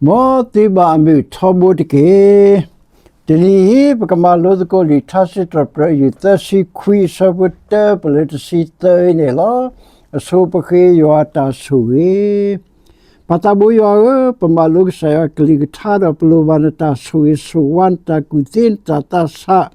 မ်သုဘၣ်အမုာ်ထီဘိတက့ၢ်. တနံၤအံၤ ပကမၤလိသကိးလံာ်ထါစံးထီၣ်ပတြၢၤ အယုၢ်သၢဆံခွံ အဆၢဖိတၢ ပလၢတဆံသၢအံၤန့ၣ်လီၤ. အဆိပဃ့ယွၤအတၢ်ဆိၣ်ဂ့ၤ ပၢ်သးဘိယွၤဧၢ, ပမၤလိကစၢ်ယွၤအကလုၢ်ကထါဒီး ပလိၣ်ဘၣ်နတၢ်ဆိၣ်ဂ့ၤဆိၣ်ဝါ, နတၢ်ကူၣ်သ့, နတၢ်သးဆး,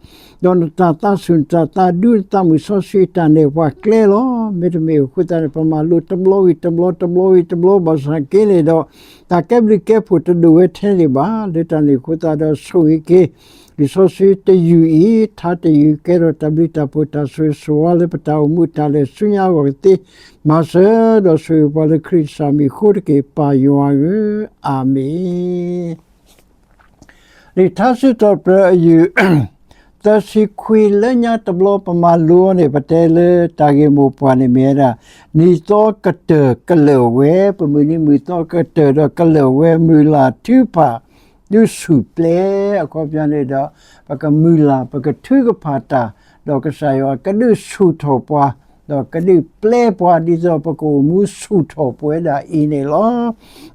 ဒီးနတၢ်သးဆူၣ်, နတၢ်သးဒူ, နသးမုာ်စီဆှံအတၢ်နဲၣ်ပှၤကျဲလီၤ. မ့တမ့ၢ်အဃိသတးန့ၣ် ပမၤလိတဘျီဝံၤတဘျီ, တဘျီဝံၤတဘျီ ဘၣ်ဆၣ်က့န့ၣ်ဒီး တၢ်ကဲဘျုးကဲဖှိၣ်တဒိၣ်ဝဲထဲန့ၣ်ဘၣ်. လၢတၢ်န့ၣ်အဃိသတးဒီး ဆိၣ်ဂ့ၤက့ၤ လံာ်စီဆှံတယုၢ်အံၤ, ထါတယုၢ် ကဲထီၣ်တၢ်ဘျုးတၢ်ဖှိၣ် တၢ်ဆိၣ်ဂ့ၤဆိၣ်ဝါလၢပတၢ်အိၣ်မူ တၢ်လဲၤဆူညါအဂီၢ်ကသ့, မၤစၢၤဒီးဆိၣ်ဂ့ၤပှၤလၢခရံာ်ကစၢ်မံၤအဃိတက့ၢ်, ပၢ်ယွၤဧၢ, အၤမ့ၣ်. လံာ်ထါစံးထီၣ်ပတြၢၤ အယုၢ် သၢဆံခွံ လၢညါတဘျီ ပမၤလိအီၤန့ၣ် ပတဲလၢတၢ်ဂ့ၢ်မိၢ်ပှၢ်န့ၣ်မ့ၢ်ဝဲဒၣ် နံၤသီကတၢၢ်ကလၢာ်ဝဲ, ပမုၢ်နံၤမုၢ်သီကတၢၢ်ဒီးကလၢာ်ဝဲ, မုၢ်လၢ်ထုကဖၣ် ဒုးဆူၣ်ပျဲ, အခီပညီန့ၣ်ဒီး ပကမုၢ်လၢ် ပကထုကဖၣ်တၢ်, ဒီးကစၢ်ယွၤကဒုးဆူၣ်ထီၣ်ပှၤ, ဒီးကဒုးပျဲပှၤ ဒ်သိးပကအိၣ်မူဆူၣ်ထီၣ်ပဝဲဒၣ်အံၤန့ၣ်လီၤ.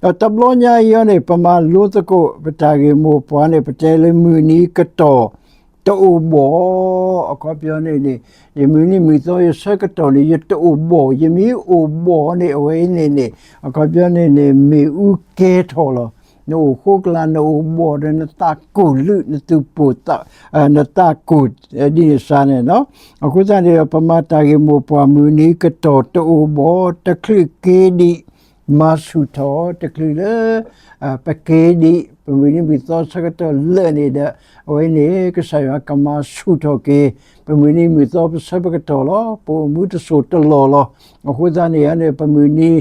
ဒီးတဘျီညါအံၤအီၤန့ၣ် ပမၤလိသကိး ပတၢ်ဂ့ၢ်မိၢ်ပှၢ်န့ၣ် ပတဲလၢမုၢ်နံၤကတီၢ် တအိၣ်ဘှီၣ်, အခီပညီန့ၣ်န့ၣ် ယမုၢ်နံၤမုၢ်သီ ယဆၢကတီၢ်န့ၣ် ယတအိၣ်ဘှီၣ်, ယမ့ၢ်အိၣ်ဘှီၣ်န့ၣ် အဝဲအံၤန့ၣ်န့ၣ် အခီပညီန့ၣ်န့ၣ် မ့ၣ်အူကဲထီၣ်လီၤ. နအိၣ်ဃိကလာ် နအိၣ်ဘှီၣ်ဒီး နသးကိၢ်လုး နသူၣ်ပိၢ်သး, နသးကိၢ်ဒ်န့ၣ်စ့ၢ်န့ၣ်လီၤ. အဃိသတးန့ၣ်ဒီး ပမၤတၢ်ဂ့ၢ်မိၢ်ပှၢ် မုၢ်နံၤကတီၢ်တအိၣ်ဘှီၣ်, တချုးက့ၤဒံး မၤဆူၣ်ထီၣ်, တချုးလၢ ပက့ၤဒံး ပမုၢ်နံၤမုၢ်သီဆၢကတီၢ်လၢာ်န့ၣ်ဒီး အဝဲန့ၣ် ကစၢ်ယွၤကမၤဆူၣ်ထီၣ်က့ၤ ပမုၢ်နံၤမုၢ်သီပဆၢပကတီၢ်လီၤ. ပအိၣ်မူတစိၢ်တလီၢ်လီၤ. အဃိသတးန့ၣ်န့ၣ် ပမုၢ်နံၤ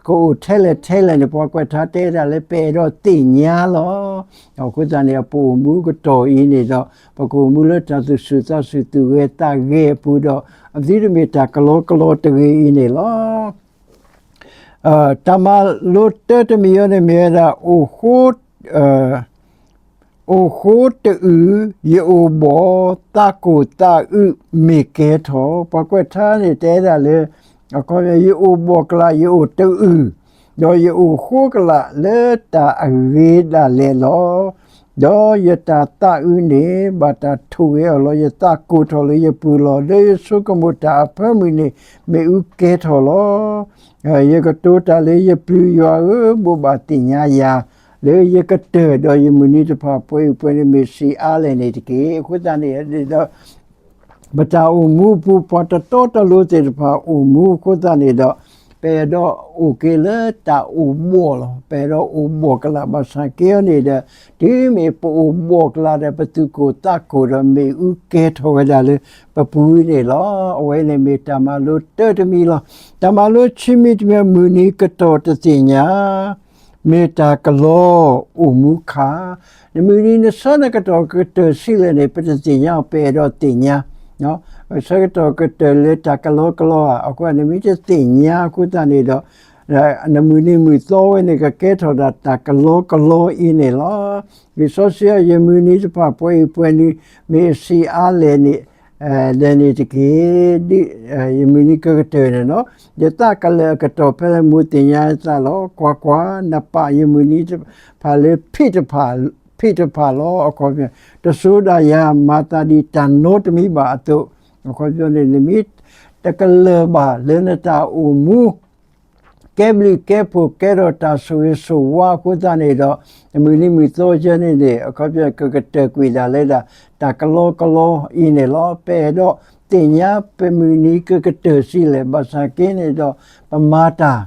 ကအိၣ်ထဲလဲၣ်ထဲလဲၣ်န့ၣ် ပှၤကွဲးထါတဲဒၣ်လၢ ပအဲၣ်ဒိးသ့ၣ်ညါလီၤ. အဃိသတးန့ၣ် ပအိၣ်မူကတီၢ်အံၤန့ၣ်ဒီး ပကအိၣ်မူလၢတၢ်သူၣ်ဆူၣ်သးဆူၣ် သူၣ်ဂဲၤသးဂဲၤအပူၤဒီး အသုတမ့ၢ်တၢ်ကလီကလီတဂ့ၤအံၤန့ၣ်လီၤ. တၢ်မၤလိတၢတမံၤအံၤန့ၣ်မ့ၢ်ဝဲဒၣ် အိၣ်ဃိ, အိၣ်ဃိတအုၣ် ယအိၣ်ဘှီၣ် သးကိၢ်သးအုးမ့ၢ်ကဲထီၣ်, ပှၤကွဲးထါန့ၣ်တဲဒၣ်လၢ အခီပညီ ယအိၣ်ဘှီၣ်ကလာ် ယအိၣ်တအုၣ်, ဒီးယအိၣ်ဃိကလာ်လၢတၢ်အဂ့ၤဒၣ်လဲာ်လီၤ. ဒီးယတၢ်သးအုးန့ၣ် ဘၣ်တၢ်ထိၣ်ဂဲၤအီၤလီၤ. ယသးကိၢ်ထီၣ်လၢယပူၤလီၤ. လၢယဆိကမိၣ်တၢ်အဖၢမုၢ်န့ၣ် မ့ၣ်အူကဲထီၣ်လီၤ. ယကတိၤတၢ်လၢယပျုၤ, ယွၤဧၢ, ဘိးဘၣ်သ့ၣ်ညါယၤ, လၢယကတၢၢ်ဒီးယမုၢ်နံၤတဖၣ် ပှဲၤအံၤပှဲၤန့ၣ် မ့ၢ်ဆံးအါလဲၣ်န့ၣ်တက့ၢ်. အဃိသတးန့ၣ်ဒီး ပတၢ်အိၣ်မူအပူၤ ပှၤတတီတလိၤသ့ၣ်တဖၣ်အိၣ်မူအဃိသတးန့ၣ်ဒီး ပအဲၣ်ဒိးအိၣ်က့ၤလၢတၢ်အိၣ်ဘှီၣ်လီၤ. ပအဲၣ်ဒိးအိၣ်ဘှီၣ်ကလာ် ဘၣ်ဆၣ်က့အီၤန့ၣ်ဒီး တုၤမ့ၢ်ပအိၣ်ဘှီၣ်ကလာ်ဒီး ပသူၣ်ကိၢ်သးကိၢ်ဒီး မ့ၣ်အူကဲထီၣ်ဝဲဒၣ်လၢပပူၤန့ၣ်လီၤ. အဝဲန့ၣ်မ့ၢ်တၢ်မၤလိတၢတမံၤလီၤ. တၢ်မၤလိခံမံၤတမံၤ မုၢ်နံၤကတီၢ်တသ့ၣ်ညါ မ့ၢ်တၢ်ကလီအိၣ်မူခါ, နမုၢ်နံၤနဆၢနကတီၢ်ကတၢၢ်ဆံးလဲၣ်န့ၣ် ပတသ့ၣ်ညါအီၤ ပအဲၣ်ဒိးသ့ၣ်ညါ, ဆၢကတီၢ်ကတၢၢ်လၢတၢ်ကလီကလီဧါ, အဃိန့ၣ်မ့ၢ်တသ့ၣ်ညါအဃိသတးန့ၣ်ဒီး နမုၢ်နံၤမုၢ်သီဝဲန့ၣ် ကကဲထီၣ်ဒၣ်တၢ်ကလီကလီအံၤန့ၣ်လီၤ. လံာ်စီဆှံအံၤ ယမုၢ်နံၤတဖၣ် ပှဲၤအံၤပှဲၤနံၤ မ့ၢ်အဆံးအါလဲၣ်န့ၣ် လဲၣ်န့ၣ်တက့ၢ်. ယမုၢ်နံၤကကတၢၢ်န့ၣ်လီၤ. ယသးကလၢာ်အကတီၢ်ဖဲလဲၣ် မိၢ်သ့ၣ်ညါယသးလီၤ. ကွၢ်ကွၢ်, နပာ်ယမုၢ်နံၤတဖၣ်လၢ ဖံးတဖၣ်လီၤ. အခီပညီ တစိၤဒၣ်ယၤ မၤသးဒ်တၢ်နီတမံၤဘၣ်အသိး, အခီပညီန့ၣ် နမ့ၢ်တကလၢၢ်ဘၣ်လၢနတၢ်အိၣ်မူ ကဲဘျုးကဲဖှိၣ် ကဲထီၣ်တၢ်ဆိၣ်ဂ့ၤဆိၣ်ဝါအဃိသတးန့ၣ်ဒီး နမုၢ်နံၤမုၢ်သီယဲန့ၣ်န့ၣ် အခီပညီ ကကတၢၢ်ကွံာ်ဒၣ်လၢဒၣ် တၢ်ကလီကလီအံၤန့ၣ်လီၤ. ပအဲၣ်ဒိးသ့ၣ်ညါ ပမုၢ်နံၤကကတၢၢ်ဆံးလဲၣ်. ဘၣ်ဆၣ်က့န့ၣ်ဒီး ပမၤတၢ်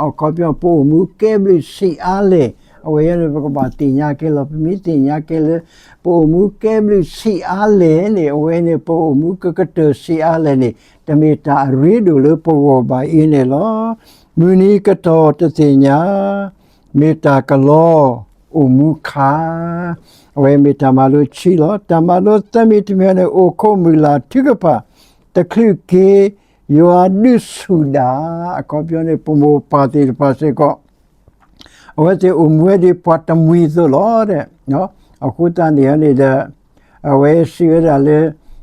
အခီပညီ ပအိၣ်မူကဲဘျုးဆံးအါလဲၣ်. အဝဲအံၤန့ၣ် ပကဘၣ်သ့ၣ်ညါက့ၤလီၤ. ပမ့ၢ်သ့ၣ်ညါက့ၤလၢ ပအိၣ်မူကဲဘျုးဆံးအါလဲၣ်န့ၣ် အဝဲန့ၣ် ပအိၣ်မူကကတၢၢ်ဆံးအါလဲၣ်န့ၣ် တမ့ၢ်တၢ်အရ့ဒိၣ်လၢပဂီၢ်ဘၣ်အံၤန့ၣ်လီၤ. မုၢ်နံၤကတီၢ်တသ့ၣ်ညါ မ့ၢ်တၢ်ကလီအိၣ်မူခါ, အဝဲမ့ၢ်တၢ်မၤလိခံလီၤ. တၢ်မၤလိသၢမံၤတမံၤန့ၣ် အိၣ်ခိးမုၢ်လၢ်ထုကဖၣ် တချုးက့ၤ ယွၤဒုးဆူၣ်ဒၣ်, အခီပညီန့ၣ် ပမိၢ်ပၢ်သ့ၣ်တဖၣ်စ့ၢ်ကီး အဝဲသ့ၣ်အိၣ်မူဝဲဒ်ပှၤတမှံၤအသိးလီၤ. အဃိသတးန့ၣ်န့ၣ်ဒီး အဝဲစံးဝဲဒၣ်လၢ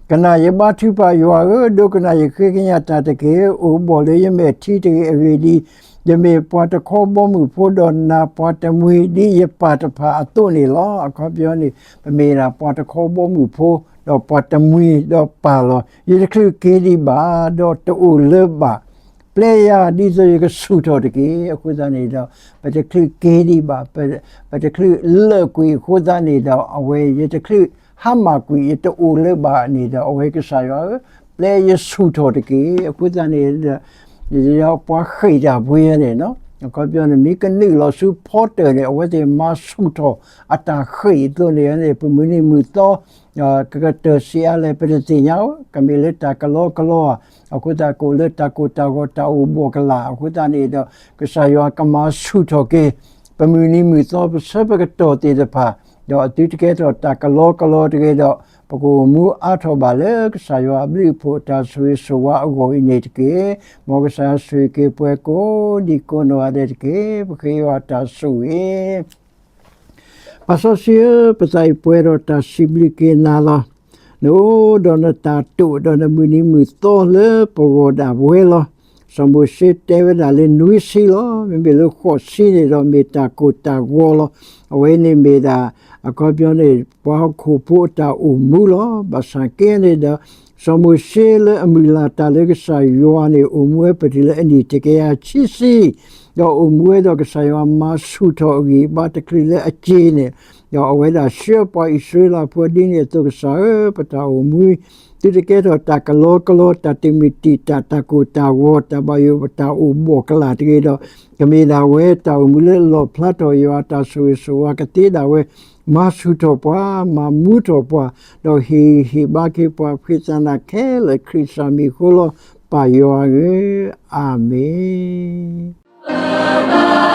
ကနၣ်ယဘါထုကဖၣ် ယွၤဧၢ, ဒိကနၣ်ယဃ့ကညးတၢ်တက့ၢ်. အိၣ်ဘှီၣ်လၢယမဲာ်ထံတဂ့ၤ. အဂ့ၢ်ဒ်အံၤ, ယမ့ၢ်ပှၤတခီဘီမုၢ်ဖိ ဒီးနၤပှၤတမှံၤ ဒ်ယပၢ်တဖၣ်အသိးန့ၣ်လီၤ. အခီပညီန့ၣ် ပမ့ၢ်ဒၣ်ပှၤတခီဘီမုၢ်ဖိ ဒီးပှၤတမှံၤ ဒီးပၢ်လီၤ. ယတချုးက့ၤဒံးဘၣ် ဒီးတအိၣ်လၢၤဘၣ်. ပျဲယၤဒ်သိးယကဆူၣ်ထီၣ်တက့ၢ်. အဃိသတးန့ၣ်ဒီး ပတချုးက့ၤဒံးဘၣ်, ပတချုးလၢာ်ကွံာ်အဃိသတးန့ၣ်ဒီး အဝဲယတချုးဟါမၢ်ကွံာ် ယတအိၣ်လၢၤဘၣ်န့ၣ်ဒီး အဝဲကစၢ်ယွၤဧၢ, ပျဲယဆူၣ်ထီၣ်တက့ၢ်. အဃိသတးန့ၣ်ဒီး ယပှၤဃ့ၢ်တၢ်ပှ့ၤန့ၣ် အခီပညီန့ၣ် မ့ၢ်ကနုာ်လီၤဆူဖီတၢၢ်န့ၣ် အဝဲသ့ၣ်မၤဆူၣ်ထီၣ်အတၢ်ဃ့ၢ်အသိးန့ၣ်န့ၣ် ပမုၢ်နံၤမုၢ်သီ ကကတၢၢ်ဆံးအါလဲၣ် ပတသ့ၣ်ညါဧၢ, ကမ့ၢ်လၢတၢ်ကလီကလီဧါ, အဃိသတး ကအိၣ်လၢတၢ်ကိၢ်တၢ်ဂီၤ တၢ်အိၣ်ဘှီၣ်ကလာ် အဃိသတးန့ၣ်ဒီး ကစၢ်ယွၤကမၤဆူၣ်ထီၣ်က့ၤ ပမုၢ်နံၤမုၢ်သီ ပဆၢပကတီၢ်သ့ၣ်တဖၣ်, ဒီးအသုတကဲထီၣ်တၢ်ကလီကလီတဂ့ၤဒီး ပကအိၣ်မူအါထီၣ်ဘၣ်လၢကစၢ်ယွၤအဘျုးအဖှိၣ် တၢ်ဆိၣ်ဂ့ၤဆိၣ်ဝါအဂီၢ်အံၤန့ၣ်တက့ၢ်. မ်ကစၢ်ယွၤဆိၣ်ဂ့ၤက့ၤပှၤကိးဒံကိးနီၢ်ဂၤဒဲးတက့ၢ်. ပဃ့ယွၤတၢ်ဆိၣ်ဂ့ၤ ပၢ်စီဆှံဧၢ, ပသးအံၤပှဲၤဒီးတၢ်စံးဘျုးက့ၤနၤလီၤ. နအိၣ်ဒီးနတၢ်တိာ်ဒီးနမုၢ်နံၤမုၢ်သီလၢပဂီၢ်ဒၣ်ဝဲလီၤ. စီၤမိၤၡ့တဲဝဲဒၣ်လၢနွံဆံလီၤ. မ့မ့ၢ်လၢဃိးဆံန့ၣ်ဒီးမ့ၢ်တၢ်ကိၢ်တၢ်ဂီၤလီၤ. အဝဲန့ၣ်မ့ၢ်ဒၣ် အခီပညီန့ၣ် ပှၤဟီၣ်ခိၣ်ဖိအတၢ်အိၣ်မူလီၤ. ဘၣ်ဆၣ်က့န့ၣ်ဒီး စီၤမိၤၡ့လၢအမုၢ်လၢ်တၢ်လၢကစၢ်ယွၤန့ၣ် အိၣ်မူဝဲပတုၤလၢအနံၣ်တကယၤခံဆံ ဒီးအိၣ်မူဝဲဒီးကစၢ်ယွၤမၤဆူၣ်ထီၣ်အဂံၢ်အဘါတချုးလၢအစ့န့ၣ်, ဒီးအဝဲဒၣ်ဆှၢပှၤအံၣ်စရ့လးဖိဒ်န့ၣ်အသိး ကစၢ်ဧၢ, ပတၢ်အိၣ်မူ သုတကဲထီၣ်တၢ်ကလီကလီ တၢ်တမုာ်တံာ်တာ် တၢ်ကိၢ်တၢ်ဂီၤ တၢ်ဘၣ်ယိၣ် တၢ်အိၣ်ဘှီၣ်ကလာ်တဂ့ၤဒီး ကမ့ၢ်ဒၣ်ဝဲတၢ်အိၣ်မူလၢအလီၣ်ဖျါထီၣ်ယွၤ တၢ်ဆိၣ်ဂ့ၤဆိၣ်ဝါကသ့ဒၣ်ဝဲ မၤဆူၣ်ထီၣ်ပှၤ မၤမူထီၣ်ပှၤ ဒီးဟ့ၣ်ဂံၢ်ဟ့ၣ်ဘါက့ၤပှၤ ဖှံသးနးခဲလၢာ် ခရံာ်စၢ်မံၤအဃိလီၤ. ပၢ်ယွၤဧၢ, အၤမ့ၣ်.